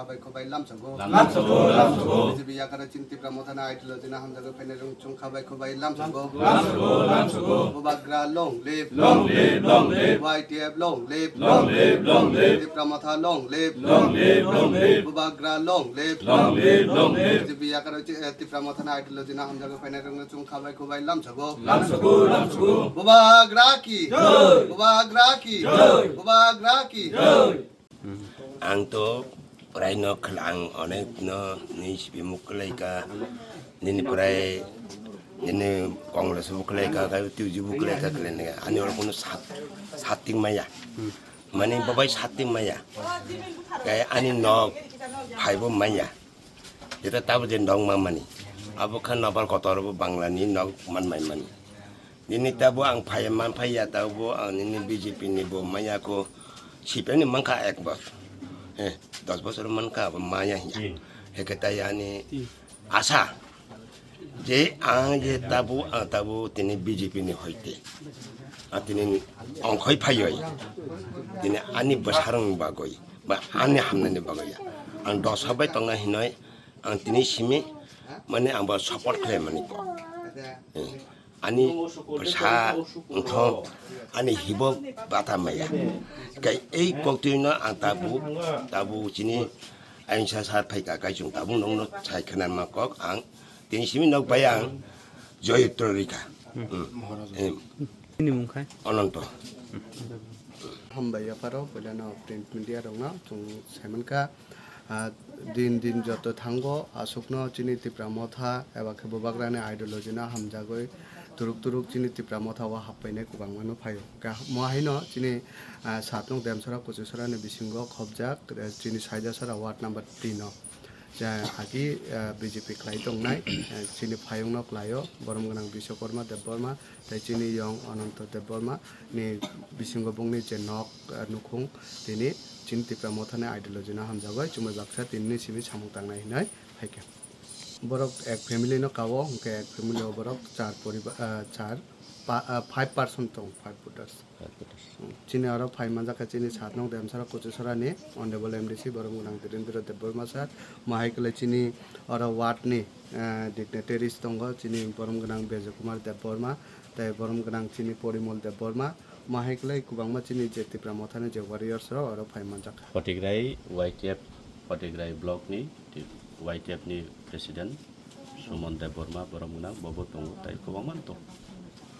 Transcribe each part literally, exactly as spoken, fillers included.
Khabai khubai lamsogo. Lamsogo, lamsogo. B J P yakarwi chini Tipra Mothani ideology no hamjagwi phainai rwng chwng khabai khubai lamsogo. Lamsogo, lamsogo. Bubagra long live. Long live, long live. Y T F long live. Long live, long live. Tipra Motha long live. Long live, long live. Bubagra long live. Long live, long live. B J P yakarwi chi-, eh, Tipra Mothani ideology no hamjagwi phainai rwng chwng khabai khubai lamsogo. Lamsogo, lamsogo. Bubagra ki. Jai. Bubagra ki. Jai. Bubagra ki. Jai. Ang to prai no khwla-, ang onek no nini sipi muk kwlai ka, nini prai, nini Congress bo kwlai ka, kai T J bo kwlai ka, kwlai nai ani oro kunu sat, sat ting maya. Mani bo bai sat ting maya. Kai ani nok phai bo maya. Jeta tabo je nok ma mani. Abo kha nobar kotor bo Bangla ni nok man mai mani. Nini tabo ang phai man phai ya tabo ang nini B J P ni bo maya ko C P M ni mankha ek bosor. Eh, dos bosor mankha abo maya hiya. Hmm. Heke tai ani asa je ang je tabo ang tabo tini B J P ni hoite. Ang tini ongkhoi phai oi. Tini ani bwsarang bagoi ba ani hamnani bagoi ya. Ang dosa bai tongna hinoi ang tini simi mane ang bo support khlai mani ko. Eh. Ani bwsa wngkho ani hibo bata maya. Kai ei koktwino ang tabuk, tabuk chini ayungsa sar phaika kai chwng tabuk nokno sai khwnanma kok ang tini simi nok bai ang joyutro rikha. Hmm. Hmm. Em. Nini mung khai? Ononto. Hambai yapharo puilano print media rokno chwng saimankha. Ah, din din joto thango, aswkno chini Tipra Motha eba khe Bubagrani ideology no hamjagwi turuk turuk chini Tipra Motha o happainai kwbangma no phaio. Ka-, mo haino chini, ah, satnok Demsora Kuchusora ni bisingo khobjak, eh, chini Saidasora ward number three no. Ja, agi, ah, B J P khlai tongnai, eh, chini phayungno khlaio, borom gwnang Biswakarma Debbarma, tei chini yong Ananto Debbarma ni bisingo bongni je nok, ah, nukhung tini chini Tipra Mothani ideology no hamjagwi chumui baksa tinini simi samung tangnai hinwi phaikha. Borok ek family no kao, hwnkhe ek family o borok char poriba-, ah, char pa-, ah, five person tong, five voters. Chini oro phai manjakha chini satnok Demsora Kuchusora ni Honorable M D C borom gwnang Dhirendra Debbarma sir, mahai kwlai chini oro ward ni, ah, dignitaries tongo, chini borom gwnang Bejo Kumar Debbarma, tei borom gwnang chini Porimol Debbarma, mahai kwlai kwbangma chini je Tipra Mothani je warriors rok oro phai manjakha. Photograi Y T F, Photograi block ni Y T F ni president Suman Debbarma borom gwnang bobo tongo, tei kwbangma tongo.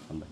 Hambai.